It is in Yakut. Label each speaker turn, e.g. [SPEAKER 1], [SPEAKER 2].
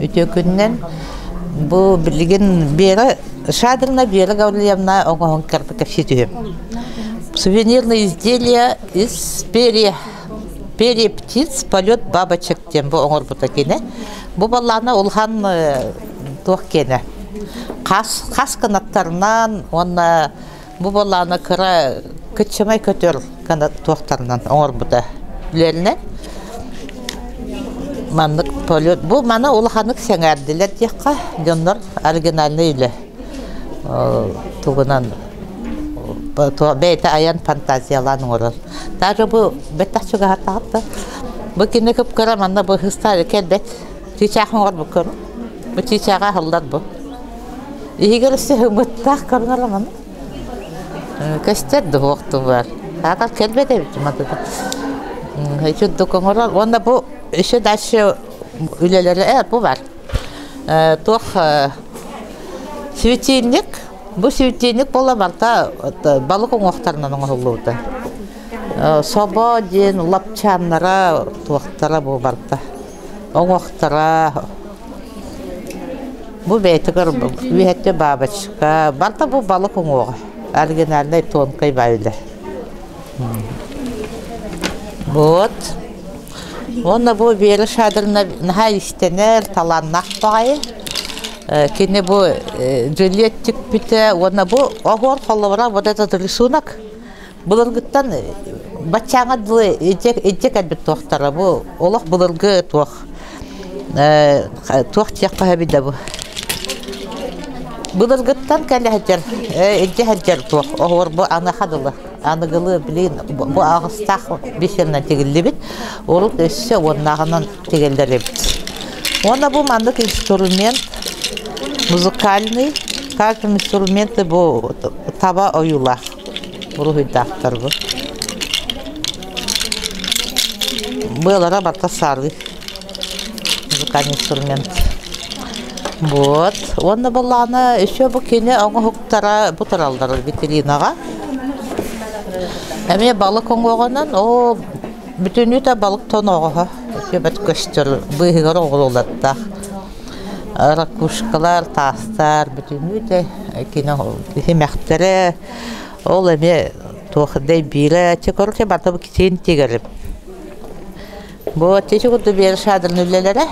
[SPEAKER 1] Үтүө күнүнэн. Бу билигин Вера Шадрина Вера Гаврильевна оҥоһун кэпсии түһүм. Сувенирные изделия из перья перья птиц, полет бабочек диэн бу оҥорбута кини. Бу баллаана улахан туох киэнэ хас хас кынаттарынан уонна Бу буоллаҕына кыра кыччамай көтөр туохтарынан оҥорбута үлэлэнэ. Маннык полет бу маны улаханнык сэҥээрдилэр диэххэ дьоннор оригинальнай үлэ тугунан бэйэтэ айан фантазиялаан оҥорор. Даже бу бэттэх чугаһатаҕыт да бу кини кып-кыра манна бу ыстаары кэлбэт чыычаах оҥорбуккун бу чыычааҕа аһыллар бу. Иһигэр өссө ымыттаах көрүҥэр Көстөр дуһуохтубар. Аата кэлбэт эбит матыта. Үчүгдүк оҥорор. Уонна бу еще дальше үлэлэри бу бар. Туох светильник. Бу светильник буола барта балык уҥуохтарынан оҥоһуллубута. Собо диэн лапчааннара туохтара бу барта. Оҥуохтара Бу бэйэтигэр үөһэттэ бабочка, барыта бу балык уҥуоҕа, оригинальнай тонкай баайла. Вот. Уонна бу Вера Шадрина наһаа истэнэр, талааннаах баҕайы. Кини бу жилет тикпитэ уонна бу оһуор холобура вот этот рисунок Былыргыттан баччааҥҥа дылы илдьэ кэлбит туохтара бу олох былыргы туох туох диэххэ сөбүй да бу былыргыттан кэлэ сылдьар илдьэ сылдьар туох оһуор бу аныаха дылы аныгылыы билигин бу аҕыстаах бисеринэн тигиллибит урут өссө уоннааҕынан тигэллэр эбит уонна бу маннык инструмент музыкальный каждый инструменты бу таба ойуулаах Уруһуйдаахтар бу. Быалара барыта саарыы музыкальный инструмент. Вот. Уонна былаана еще бу кини оҥоһуктара бу тураллар витринаҕа. Эмиэ балык оҥоҕунан, оо, бүтүннүүтэ балык тоноҕоһо үчүгэй көстөр быыһыгар оҕуруолардаах. Ракушкалар, таастар бүтүннүүтэ кини симэхтэрэ Ол эмиэ туох дэйбиирэ, короче, барыта китин тигэрим. Бу ити курдук биэр шадрын үлэлэрэ.